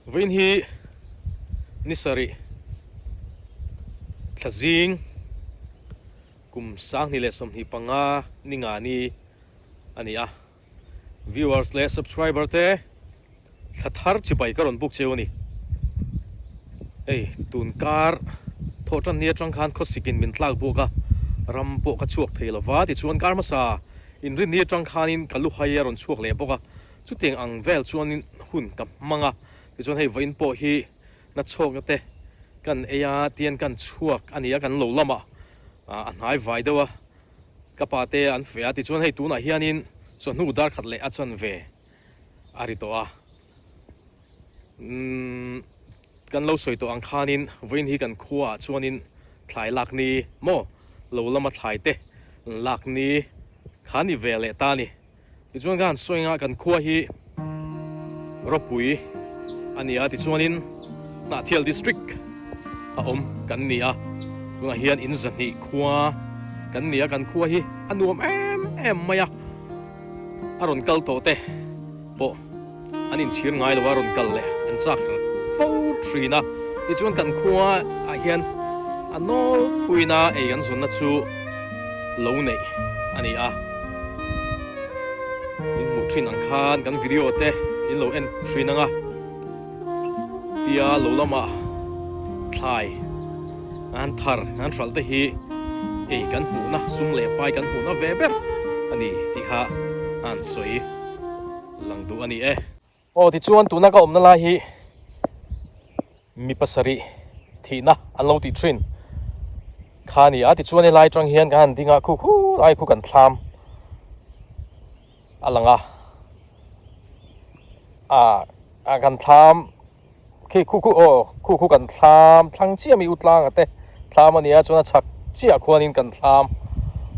Vawiin hi ni sarih thla zing kum 2025 ni nga ni a ni a. Viewers leh subscriber te thla thar chibai ka rawn buk cheu a ni. Hei tun kar thawh tan ni atang khan khawsik in min tlak buak a, ram pawh ka chhuak thei lo va, tichuan kar hmasa inrin ni atang khanin ka luhai a rawn chhuak leh bawk a, chutiang ang vel chuanin hun ka hmang a, tichuan hei vawiin pawh hi na chhawkna te kan ei a, tian kan chhuak a ni a, kan lo lamah a hnai vai deuh a. Ka pa te an feh a, tichuan hei tunah hianin chawhnu dar khat leh a chanve a ri tawh a. Umm kan lo sawi tawh ang khanin vawiin hi kan khuaah chuanin thlai lak ni maw lo lama thlai te lak ni kha ni ve leh ta a ni. Tichuan ka han sawi anga kan khua hi ropui a ni a, tichuanin Hnahthial District a awm kan ni a, tunah hian in zahnih khua kan ni a, kan khua hi a nuam em em mai a, a rawn kal tawh te pawh an inchhir ngai lo a, rawn kal leh an chak fo thin a, tichuan kan khua ah hian a nawlpuina ei kan zawnna chu lo neih a ni a. In hmuh thin ang khan kan video te in lo en thin ang a, tia lo lamah thlai an thar an hralh te hi ei kan hmuhna sum leh pai kan hmuhna ve ber a ni tih kha a han sawi lang duh a ni e. Aw tichuan tuna ka awmna lai hi mi pasarih thihna an lo tih thin kha a ni a, tichuan helai atang hian kan han ding a khu khu lai khu kan thlam a lang a, ah kan thlam. Khi khu khu aw khu khu kan thlam thlang chiah mi u tlanga te thlam a nia chuan a chhak chiah khuanin kan thlam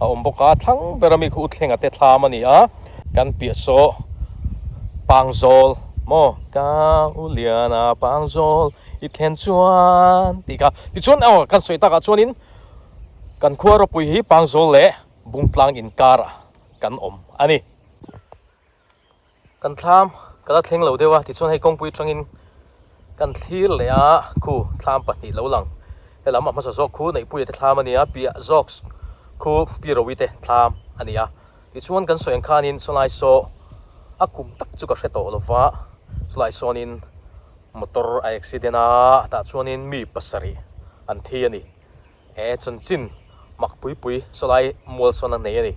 a awm bawk a thlang ber ami khu u thlenga te thlam a ni a kan piah saw pangzawl maw ka u liana pangzawl i thlen chuan tih kha tichuan aw kan sawi takah chuanin kan khua ropui hi pangzawl leh bungtlang inkarah kan awm a ni. Kan thlam ka la thleng lo deuh a, tichuan hei kawngpui atangin kan thlir leh a, khu thlam pahnih lo lang. Helam a hmasa zawk khu Neihpuia te thlam a ni a, piah zawk khu Pirowi te thlam a ni a. Tichuan kan sawi ang khanin sawlai saw a kum tak chu ka hre tawh lo va, sawlai sawnin motor a accident a, tah chuanin mi pasarih an thi a ni. He chanchin mak pui pui sawlai mual sawn a nei a ni.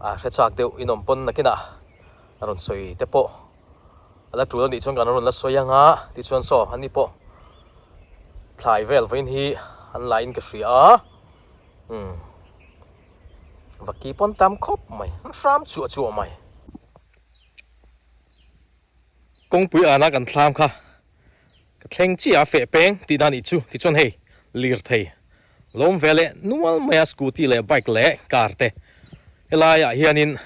A hre chak deuh inawm pawn nakinah a rawn sawi te pawh a la tul a nih chuan kan rawn la sawi ang a, tichuan saw an ni pawh thlai vel vawiin hi an la in ka hria a, umm vaki pawn tam khawp mai an hram chuah chuah mai. Kawngpui ana kan thlam kha. Ka thleng chiah a feh peng tih dan ih chu tichuan hei lirthei lawm ve leh nual mai a scooty leh bike leh car te helai ah hianin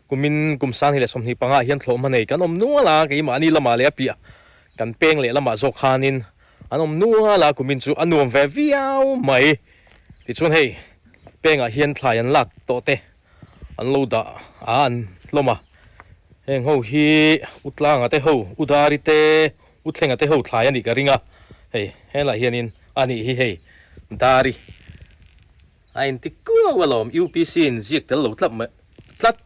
kumin kum 2025 ah hian thlawhhma nei kan awm nual a keimahni lamah leh a piah kan peng leh lamah zawk khanin an awm nual a kumin chu a nuam ve viau mai tichuan hei pengah hian thlai an lak tawh te an lo dah a an hlawm a heng ho hi u tlanga te ho u dari te u thlenga te ho thlai a nih ka ring a hei helaiah hianin a nih hi hei dari a inti kuau alawm upc in ziak tel lo tlap mai tlat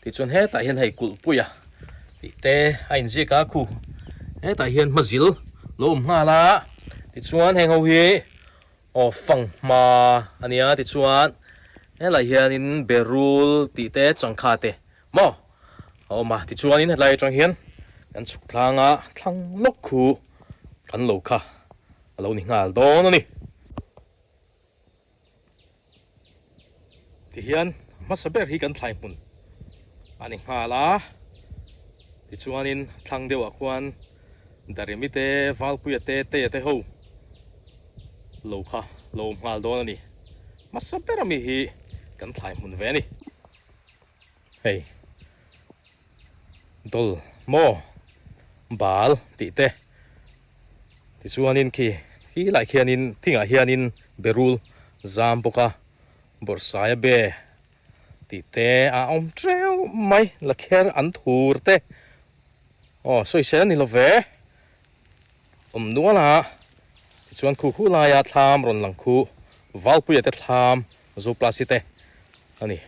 tichuan hetah hian hei kulhpui a tih te a inziak a khu hetah hian hmazil lo awm nghal a tichuan heng ho hi. Aw fanghma a nia tichuan helaiah hianin berul tih te changkha te maw a awm a tichuanin helai atang hian kan chhuk tlang a thlang lawk khu kan lo kha a lo ni nghal dawn a ni. Tihian hmasa ber hi kan thlai hmun a ni nghal a tichuanin thlang deuhah khuan Daremi te Valpuia te Teia te ho lo kha lo awm nghal dawn a ni. Hmasa ber ami hi kan thlai hmun ve a ni. Hei dawl maw bal tih te tichuanin khi khi lai khianin thingah hianin berul zam bawk a bawrhsaia be tih te a awm teuh mai lakher an thur te. Aw sawisel a ni lo ve. Awm nual a, tichuan khu khu laia thlam rawn lang khu Valpuia te thlam Zoplasi te a ni.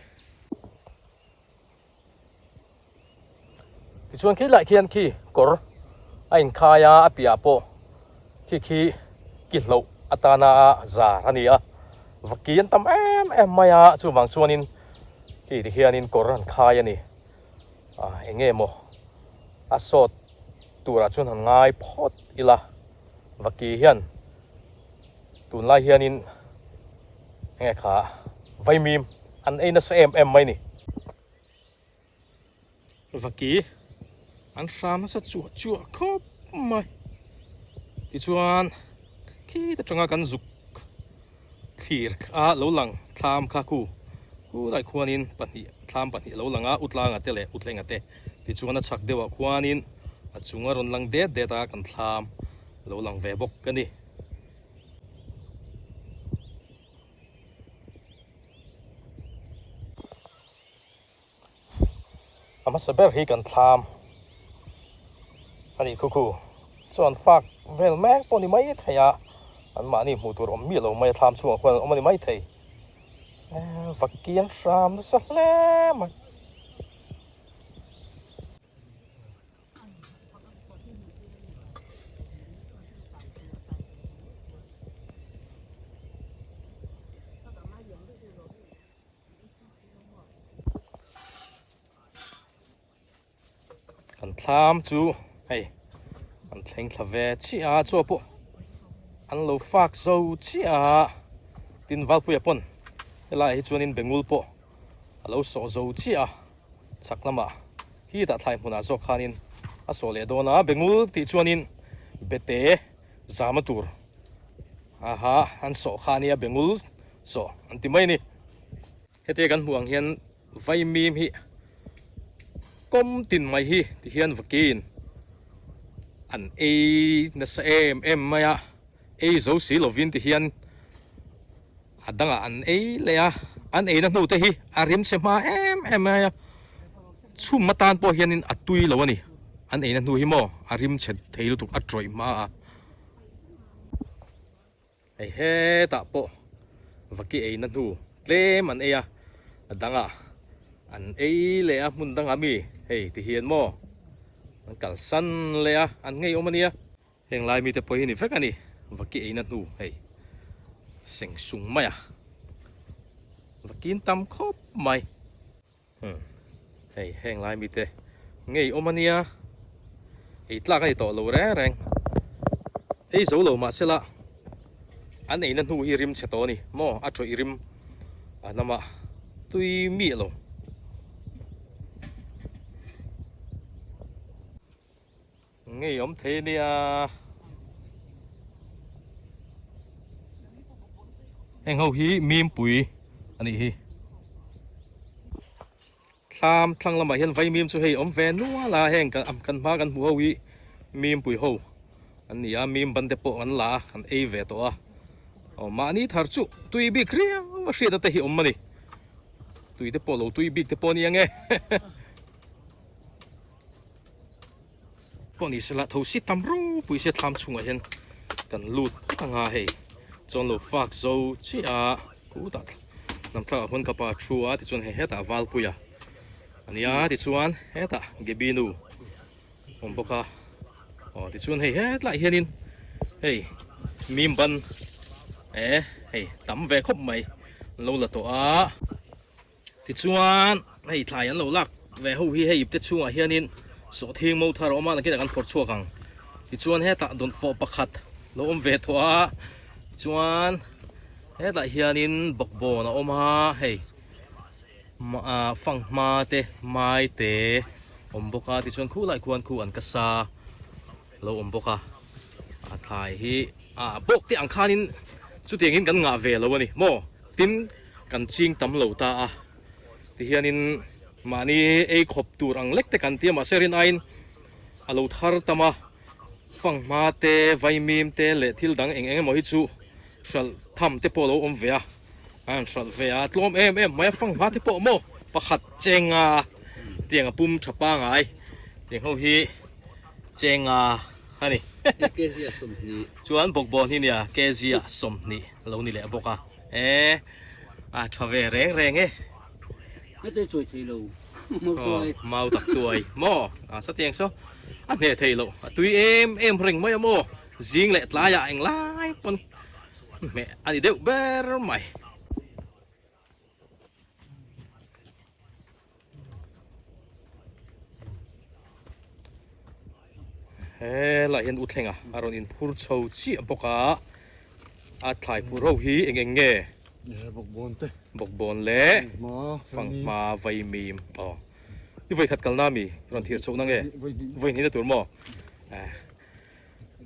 Tichuan khi lai khian khi kawr a inkhai a, a piahah pawh khi khi ki hloh atana zar a ni a, vaki an tam em em mai a, chuvang chuanin khi tikhianin kawr an khai a ni. Ah eng nge maw a sawt turah chuan han ngai phawt ila, vaki hian tunlai hianin eng nge kha vaimim an ei nasa em em mai ni. Vaki an hram nasa chuah chuah khawp mai tichuan khit atanga kan zuk thlir a lo lang thlam kha khu khulai khuanin pahnih thlam pahnih a lo lang a utlanga te leh utlenga te tichuan a chhak deuhah khuanin a chung a rawn lang det det a kan thlam a lo lang ve bawk a ni. A hmasa ber hi kan thlam a nih khu khu chuan fak vel mek pawh a ni mai thei a an mahni hmuh tur awm miah lo mai a thlam chhungah khuan an awm a ni mai thei eee vakiang hram nasa hle mai. Kan thlam chu hei an thleng thla ve chiah a chaw pawh an lo fak zo chiah a tin Valpuia pawn helaiah hi chuanin bengul pawh a lo sawh zo chiah a chhak lamah khitah thlai hmunah zawk khanin a sawh leh dawn a bengul tih chuanin bete zama tur aha an sawh kha ania bengul sawh an ti mai a ni. Hetia kan hmuh ang hian vaimim hi kawm tin mai hi ti hian vakin an ei nasa em em mai a, ei zo si lovin ti hian a dangah an ei leh a, an eina hnu te hi a rim chhe hma em em mai a, chhum atan pawh hianin a tui lo a ni, an eina hnu hi maw a rim chhe thei lutuk a tawih hma a. Hei hetah pawh vaki eina hnu tlem an ei a, a dangah an ei leh a hmun dangah mi hei ti hian maw an kalsan leh a an ngei awm a nia. Heng lai mite pawh hi ni vek a ni vaki eina hnu hei seng sung mai a vakin tam khawp mai. Umm hei heng lai mite ngei awm a nia ei tlak a ni tawh lo reng reng ei zo lo mahse la an eina hnu hi rim chhe tawh a ni maw a tawih rim a lamah tui miah lo. Ngei awm thei ania. Heng ho hi mimpui a nih hi. Thlam thlang lamah hian vaimim chu hei awm ve nual a heng kan kan hma kan hmuh ho hi mimpui ho an ni a mim ban te pawh an la a kan ei ve tawh a. Aw mahni thar chu tui bik riau a hriatna te hi awm a ni. Tui te pawh lo tui bik te pawh a ni ang e. Pawh ni sela tho si tam ropui sia thlam chhungah hian kan lut ang a hei chuan lo fak zo chiah a khutah lam thlakah khuan ka pa thu a tichuan hei hetah Valpui a ania tichuan hetah Gaby nu awm bawk a aw tichuan hei hetlai hianin hei mim ban eh hei tam ve khawp mai an lo la tawh a. Tichuan hei thlai an lo lak ve ho hi hei ipte chhungah hianin sawhthing mo thar a awm a nakinah kan phawrh chhuak ang. Tichuan hetah dawnfawh pakhat lo awm ve tawh a, tichuan hetah hianin bawkbawn a awm a hei ah fanghma te mai te awm bawk a tichuan khulai khuan khu an ka sa lo awm bawk a a thlai hi ah bawk te ang khanin chutiangin kan ngah ve lo a ni maw tin kan ching tam lo ta a tihianin mahni ei khawp tur ang lek te kan ti a mahse rin aiin a lo thar tam a fanghma te vaimim te leh thil dang eng eng emaw hi chu hralh tham te pawh a lo awm ve a a han hralh ve a tlawm em em mai a fanghma te pawh maw pakhat chenga tiang a pum tha pangai tiang ho hi. Chenga a ni. Kg ah 20. Chuan bawkbawn hi nia kg ah 20 a lo ni leh bawk a. E a tha ve reng reng e. Hete chawi thei lo. Mau tuai. Mau tak tuai maw? A satiang saw a hneh thei lo. A tui em em reng mai a maw? Zing leh tlaiah englai pawn hmeh a ni deuh ber mai. Helaiah hian u thlenga a rawn inphur chho chiah bawk a, a thlai phur ho hi eng eng nge? Bawkbawn te. Bawkbawn leh fanghma vaimim aw. I vawikhat kalna ami rawn thir chhoh na nge? Vawihnih na tur maw?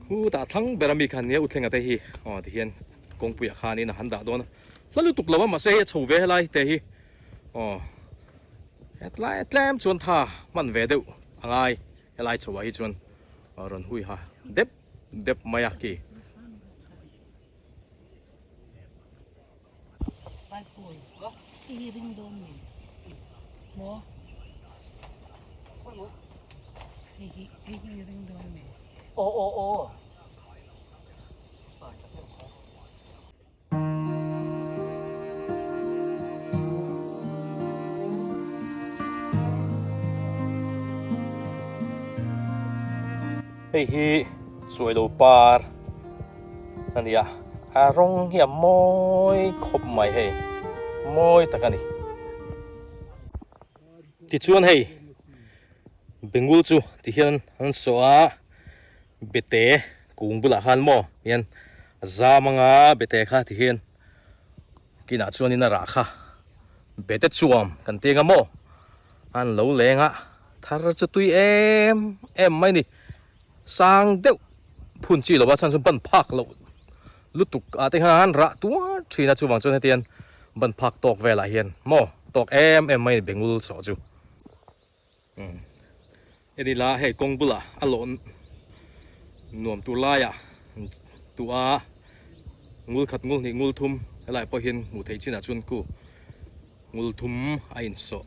Khutah thlang ber ami khan nia u thlenga te hi aw tihian kawngpuiah khanin a han dah dawn a, hla lutuk lo a mahse hei a chho ve helai te hi aw hetlai tlem chuan tha hman ve deuh a ngai helai chho ah hi chuan rawn hui ha dep dep mai a khi. Hei hi chuailo par a ni a a rawng hi a mawi khawp mai hei mawi tak a ni tichuan hei bengul chu tihian an sawh a bete kung bulah khan maw hian a zam anga bete kha tihian kinah chuanin a rah kha bete chuam kan ti anga maw an lo leng a thar chu tui em em mai a ni sang deuh phun chi lova chhan chu ban phak loh lutuk ah te khan rah tuar thin a chuvang chuan hetiang ban phak tawk velah hian maw tawk em em mai a ni bengul sawh chu. Heti la hei kawng bulah a lawh nuam tur laiah tuah a ngul khat ngul hnih ngul thum helai pawh hian hmuh theih chinah chuan ku ngul thum a insawh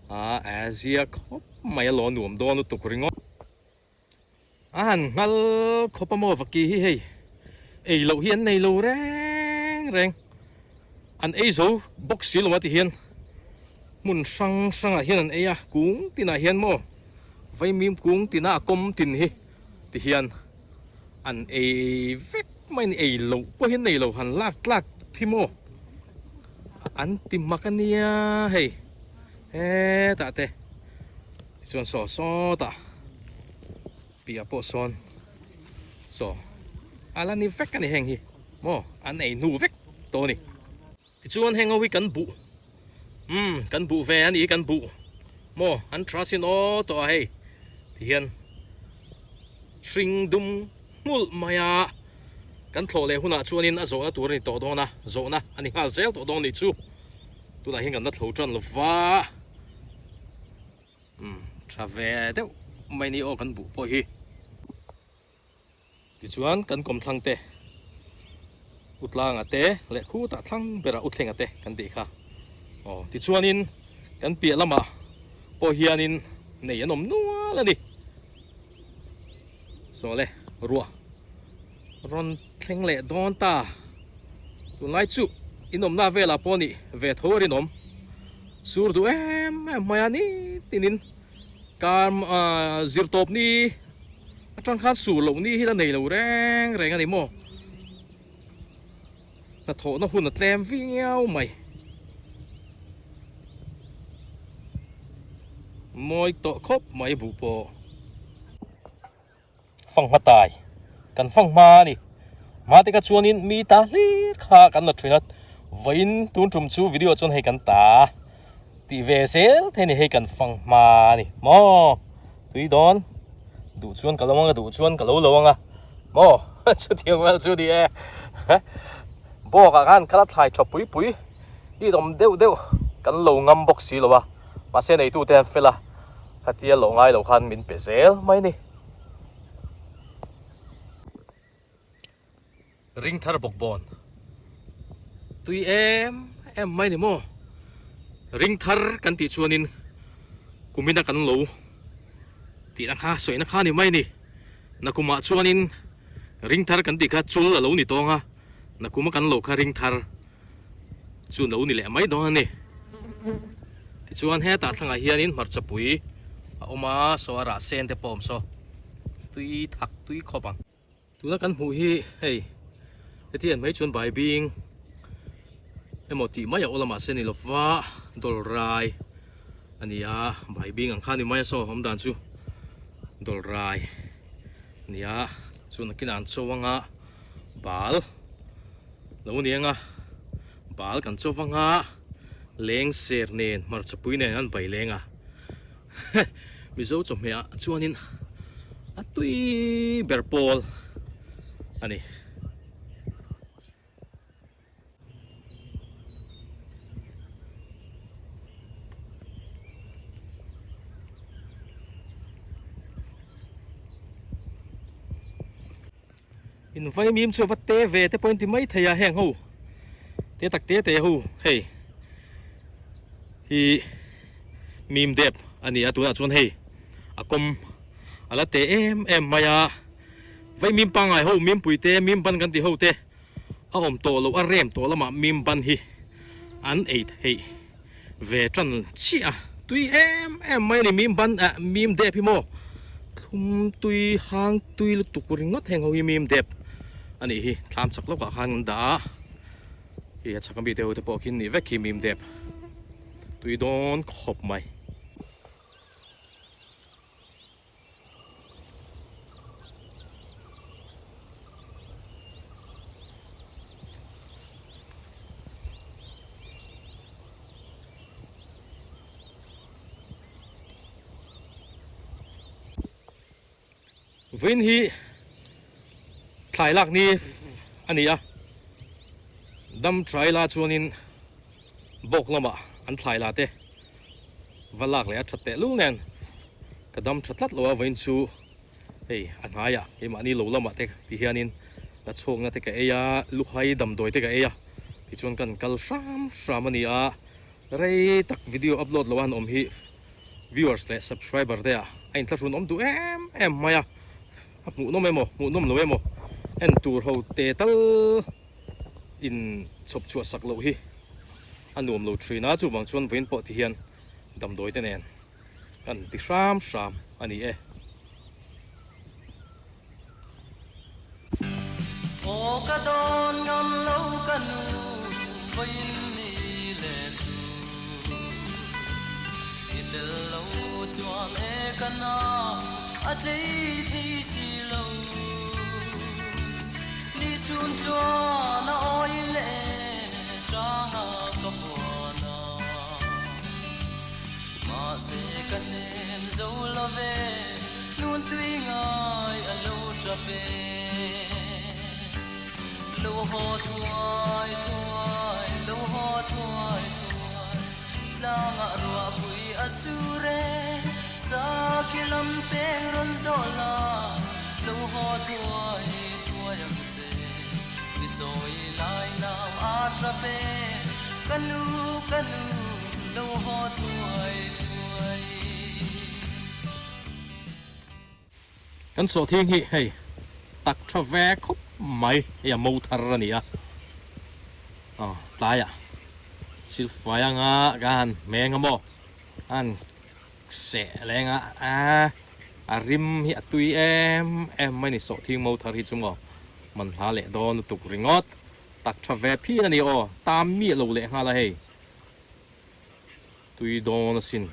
a a zia khawp mai a lawh nuam dawn lutuk ringawt. A han nghal khawp a maw vaki hi hei ei loh hi an nei lo reng reng an ei zo bawk si lo a ti hian hmun hrang hrangah hian an ei a kung tinah hian maw vaimim kung tina a kawm tin hi ti hian an ei vek mai a ni ei loh pawh hi an nei lo han lak tlak thi maw an ti mak a nia hei hetah te. Tichuan saw sawtah piah pawh sawn saw a la ni vek a ni heng hi maw an ei hnu vek tawh a ni. Tichuan heng ho hi kan buh umm kan buh ve a ni kan buh maw an tha sin aw tawh a hei tihian hring dum nghulh mai a kan thlawh leh hunah chuanin a zawhna tur a ni tawh dawn a zawhna a ni nghal zel tawh dawn a nih chu. Tunah hian kan la thlo tan lova umm tha ve deuh mai ni aw kan buh pawh hi tichuan kan kawmthlang te utlanga te leh khutah thlang berah uthlenga te kan tih kha aw tichuanin kan piah lamah pawh hianin nei an awm nual a ni sawle ruah. Rawn thleng leh dawn ta. Tunlai chu inawmna velah pawh nih ve tho a rinawm. Sur duh em em mai a nitinin kar zir tawp ni atang khan sur loh ni hi la nei lo reng reng a ni maw. Hnathawhna hun a tlem viau mai. Mawi tawh khawp mai buh pawh. Fanghma tai kan fanghma a ni. Hma te kha chuanin mi ta hlir kha kan la thin a, vawiin tun tum chu video chuan hei kan ta tih ve zel thei a ni, hei kan fanghma a ni maw tui dawn duh chuan ka lo ang a duh chuan ka lo lo ang a maw chutiang vel chu ni e bawk ah khan ka la thlai tha pui pui i awm deuh deuh kan lo ngam bawk si lo a mahse neitu te an fel a khatia lo ngai lo khan min pe zel mai a ni. Ring thar bawk bawn tui em em mai ni maw ring thar kan tih chuanin kumina kan lo. Tihna kha sawina kha a ni mai a ni. Nakumah chuanin ring thar kan tih kha chul a lo ni tawng a, nakuma kan lo kha ring thar chu lo ni leh mai dawn a ni. Tichuan hetah thlangah hianin hmarchapui a awm a, saw a rah sen te pawh a awm saw, tui thak tui khawp ang. Tuna kan hmuh hi hei heti an hmei chuan baibing emaw tih mai a awl a mahse ni lova dawlrai a ni a baibing ang kha a ni mai a saw awm dan chu dawlrai a ni a chuan nakinah an cho anga bal lo ni anga bal kan cho vanga leng ser nen hmarchapui nen an bai leng a. Mizo chawhmeh ah chuanin a tui ber pawl a ni. In vaimim chu a va te ve te pawh in ti mai thei a heng ho te tak te te ho hei hi mim dep a ni a tunah chuan hei a kawm a la te em em mai a vaimim pangngai ho mim pui te mim ban kan tih ho te a awm tawh loh a rem tawh lamah mim ban hi an ei theih ve tan chiah a tui em em mai a ni mim ban ah mim dep hi maw thlum tui hang tui lutuk ringawt heng ho hi mim dep a nih hi thlam chak lawkah khan an dah a hei a chhak ami te ho te pawh khi nih vek hi mim dep tui dawn khawp mai. Vawiin hi thlai lak ni a ni a, dam trai la chuanin bawk lamah an thlai la te va lak leh a that teh lul nen ka dam tha tlat lo a vawiin chu hei a hnaiah keimahni lo lamah te ti hianin la chhawkna te ka ei a luhai damdawi te ka ei a tichuan kan kal hram hram a ni a rei tak video upload lo a han awm hi viewers leh subscriber te ah a inthlahrun awm duh em em mai a a hmuhnawm emaw hmuhnawm lo emaw en tur ho te tal in chhawp chhuah sak loh hi a nuam lo thin a chuvang chuan vawiin pawh ti hian damdawi te nen kan ti hram hram a ni e. Aw ka dawn ngam lo ka nu vawiin ni leh tu i tel lo chuan e ka na a tlei thei si lo. Ni chhun chuan a awi leh tanga ka buan a, mahse ka hnem zo lo ve, nun tui ngai a lo tap e. Lo haw thuai thuai, lo haw thuai thuai, tlangah ruahpui a sur e, sakhi lam peng rawn zawh la, lo haw thuai thuai ang che. Mi chawi lai lam a tap e, ka nu ka nu, lo haw thuai thuai. Kan sawhthing hi hei tak tha ve khawp mai, hei a mo thar a ni a, aw tlaiah silfai anga ka han hmeng a maw, a han seh leng a, a a rim hi a tui em em mai a ni sawhthing mo thar hi chu maw man hla leh dawn lutuk ringawt, tak tha ve phian a ni aw, tam miah lo leh nghal a hei, tui dawn asin.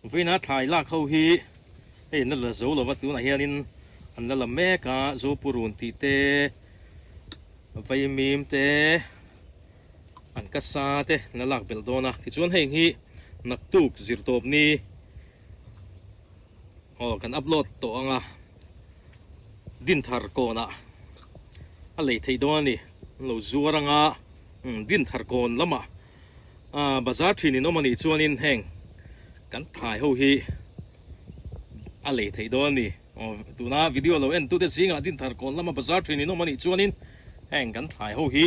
Vawiina thlai lak ho hi hei an la la zo lova tunah hianin an la la mek a Zopurun tih te Vaimim te an ka sa te an la lak belh dawn a tichuan heng hi naktuk zirtawp ni aw kan upload tawh ang a Dinthar kawnah a lei theih dawn a ni an lo zuar ang a Dinthar kawn lamah. Aaa bazar thin in awm anih chuanin heng kan thlai ho hi a lei theih dawn a ni. Aw tuna video lo en tute zingah Dinthar kawn lama bazar thin in awm anih chuanin heng kan thlai ho hi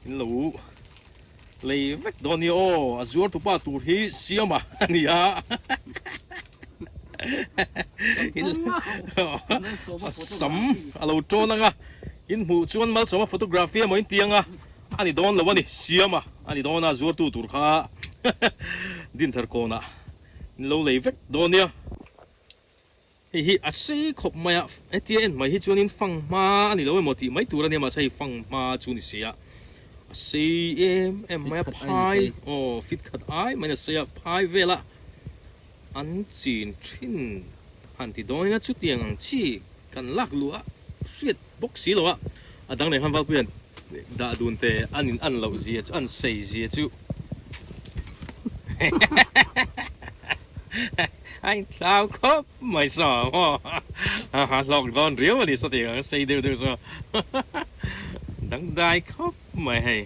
in lo lei vek dawn a ni aw a zuar tupa tur hi siama a ni a. A sam a lo tawn ang a, in hmuh chuan Malsawma photography emaw in ti ang a, a ni dawn lo a ni, Siama a ni dawn a, zuartu tur kha Dinthar kawnah in lo lei vek dawn nia. Hei hi a sei khawp mai a, hetia en mai hi chuanin fang hma a ni lo emaw tih mai tur a nia mahse hei fang hma chu ni si a, a sei em em mai a, phai aw fit khat ai maiin a sei a, phai vela an chin thin han ti dawnin a chutiang ang chi kan lak luh a hriat bawk si lo a, a dang leh khan Valpuia'n dah dun te an in an loh zia chu an sei zia chu a inthlau khawp mai saw maw a hlawk dawn riau a ni saw tih ang sei deuh deuh saw dangdai khawp mai hei.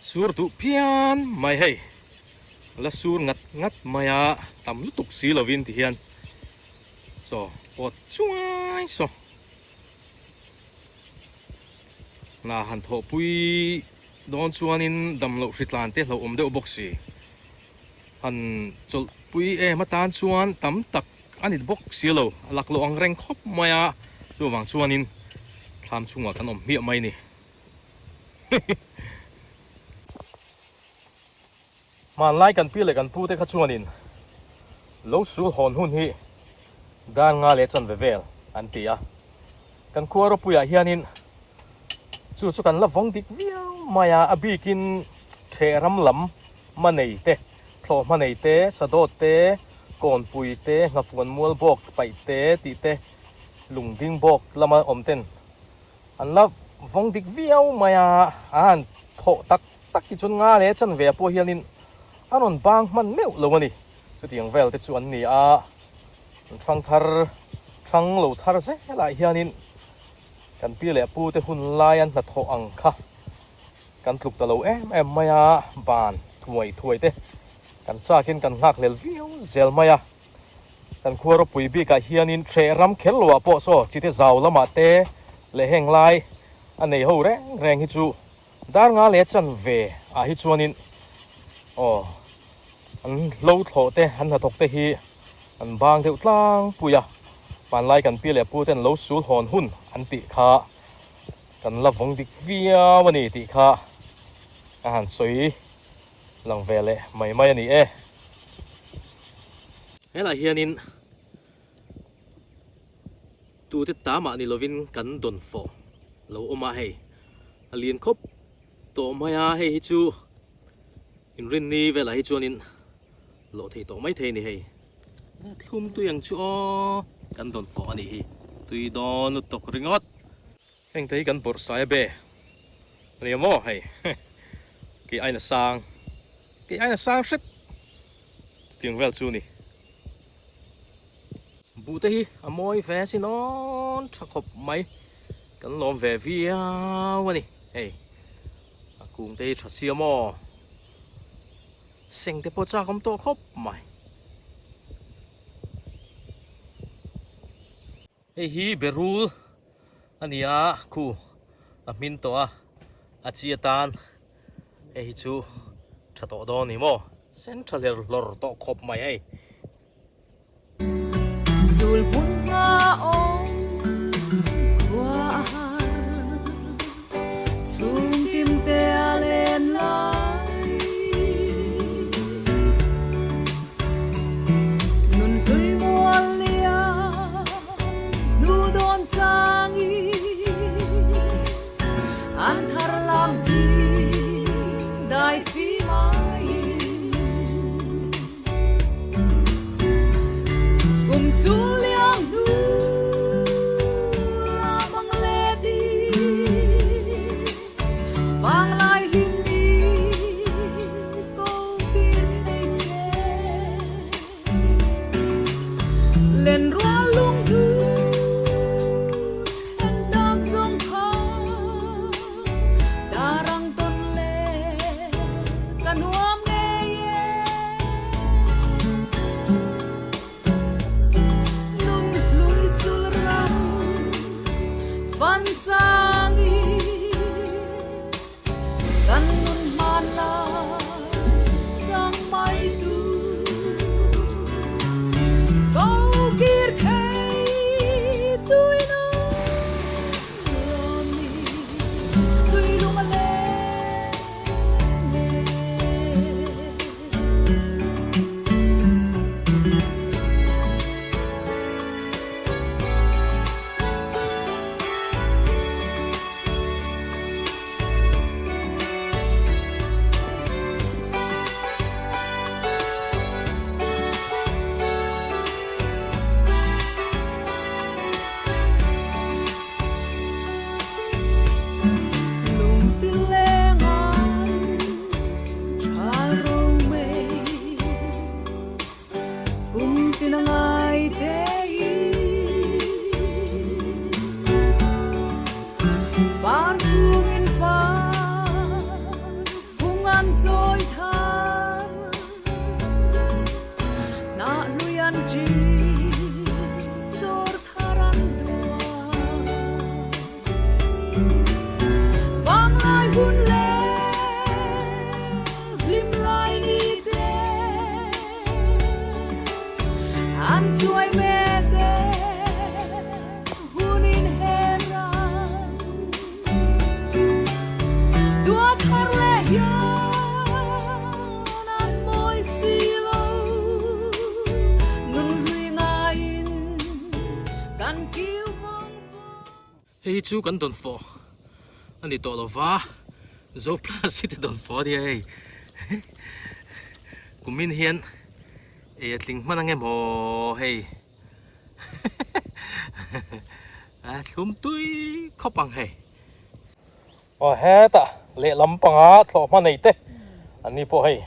Sur duh phian mai hei la sur ngat ngat mai a tam lutuk si lovin ti hian saw pawt chuai saw hna han thawhpui dawn chuanin dam loh hritlan te hlauhawm deuh bawk si han chawlhpui em atan chuan tam tak a ni bawk si lo a laklawh ang reng khawp mai a chuvang chuanin thlam chungah kan awm hmiah mai a ni. Hmanlai kan pi leh kan pu te kha chuanin lo sul hawn hun hi dar nga leh chanve vel an ti a. Kan khua ropuiah hianin chu chu kan la vawng dik viau mai a, a bikin theh ram lam hmanei te, thlawh hmanei te, sadawt te, kawnpui te, nghafuan mual bawk paih te tih te, lungding bawk lama awm ten An la vawng dik viau mai a, a han thawh tak tak hi chuan nga leh chanve ah pawh hianin a rawn bang hman meuh lo a ni. Chutiang vel te chu an ni a, an thang thar thang lo thar zelah hianin kan pi leh pu te hun lai an hnathawh ang kha kan tluk ta lo em em mai a, ban thuai thuai te kan chakin kan nghakhlel viau zel mai a. Kan khua ropui bikah hianin hreh ram kher loah pawh saw chite zau lamah te leh heng lai a nei ho reng reng hi chu dar nga leh chanve ah hi chuanin aw an hlo thlawh te an hnathawk te hi an bang deuh tlangpui a, panlai kan pi leh pu ten lo sul hawn hun an tih kha kan la vawng dik viau a ni tih kha a han sawi. Lang ve leh mai mai a ni e. Helai hianin tute ta mah ni lovin kan dawn fawh lo awm a hei a lian khawp tawh mai a hei hi chu inrinni velah hi chuanin lawh thei tawh mai thei a ni hei thlum tui ang chu aw kan dawn fawh a nih hi tui dawn lutuk ringawt. Heng te hi kan bawrh sai a be a ni maw hei kei aina sang kei aina sang hret chutiang vel chu a ni buh te hi a mawi ve sin awn tha khawp mai kan lawm ve viau a ni hei a kung te hi tha sia maw seng te pawh chak awm tawh khawp mai. Hei hi berul a ni a, khu a hmin tawh a, a chi atan hei hi chu tha tawh dawn a ni maw, sen tha hler hlawr tawh khawp mai hei. Sul hmun hma awm khua a har chhung kim te a len lai. Nun hlui mual nia nu dawn changi an thar lam zing dai fi mai kum sul liam hnu la bang le di. Hei chu kan dawnfawh a ni tawh lo va, Zopla city dawnfawh a nia hei. Kumin hian ei a tling hman ange maw hei. A thlum tui khawp ang hei. Aw hetah lehlam panga thlawh hma nei te an ni pawh hei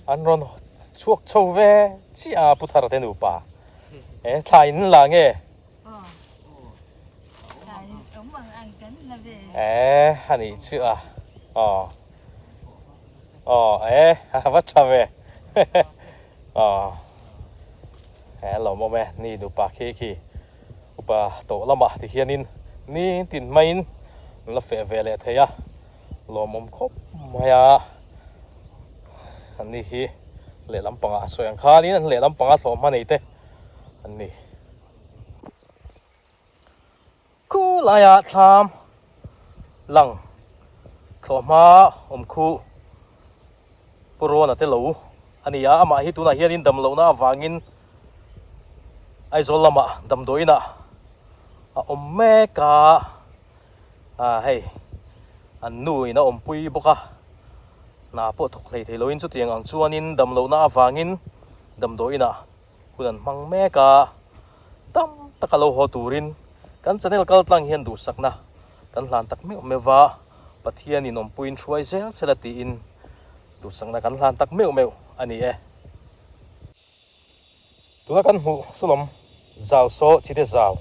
an rawn chhuak chho ve chiah a Pu Thara te nupa e thla in la nge e a nih chu a aw aw e a va tha ve aw e lawmawm e ni nupa khi khi. Upa tawh lamah ti hianin nitin maiin an la feh ve leh thei a, lawmawm khawp mai a. An ni hi lehlam pangah a sawi ang khanin an lehlam panga thlawh hma nei te an ni. Khu laia thlam lang thlawh hma awm khu Pu Rawna te lo a ni a, amah hi tunah hianin dam lohna avangin Aizawl lamah damdawiinah a awm mek a, ah hei an nu in a awmpui bawk a, hna pawh thawk hlei thei loin chutiang ang chuanin dam lohna avangin damdawiinah hun an hmang mek a, tam taka lo haw turin kan channel kal tlang hian duhsakna kan hlan tak meuh meuh va, Pathianin awmpuiin hruai zel sela tiin duhsakna kan hlan tak meuh meuh a ni e. Tuna kan hmuh sulawm zau saw chite zau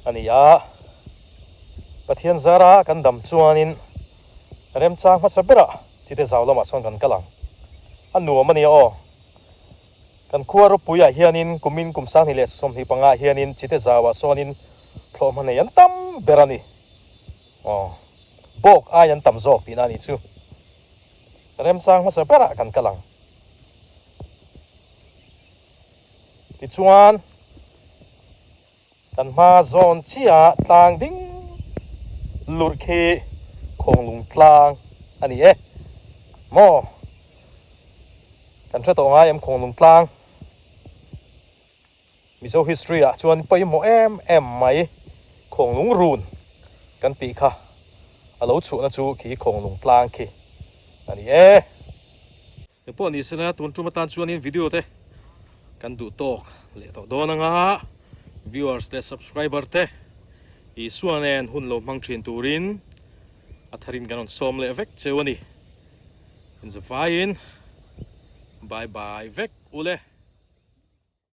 a ni a, Pathian zara kan dam chuanin remchang hmasa berah chite zau lamah sawn kan kal ang. A nuam a nia aw. Kan khua ropuiah hianin kumin kum 2025 hianin chite zauah sawnin thlawhhma nei an tam ber a ni. Aw, bawk ai an tam zawk tihna a nih chu. Remchang hmasa berah kan kal ang. Tichuan, kan hma zawn chiah tlang ding lurh khi Khawnglung tlang a ni e. Maw? Kan hre tawh ngai em Khawnglung tlang? Mizo history ah chuan pawimawh em em mai Khawnglung run kan tih kha a lo chhuahna chu khi Khawnglung tlang khi a ni e. Eng pawh ni sela tun tum atan chuanin video te kan duh tawk leh tawh dawn anga viewers leh subscriber te Isua nen hun lo hmang thin turin a tharin kan rawn sawm leh vek cheu a ni. Inzavaiin bye bye vek ule.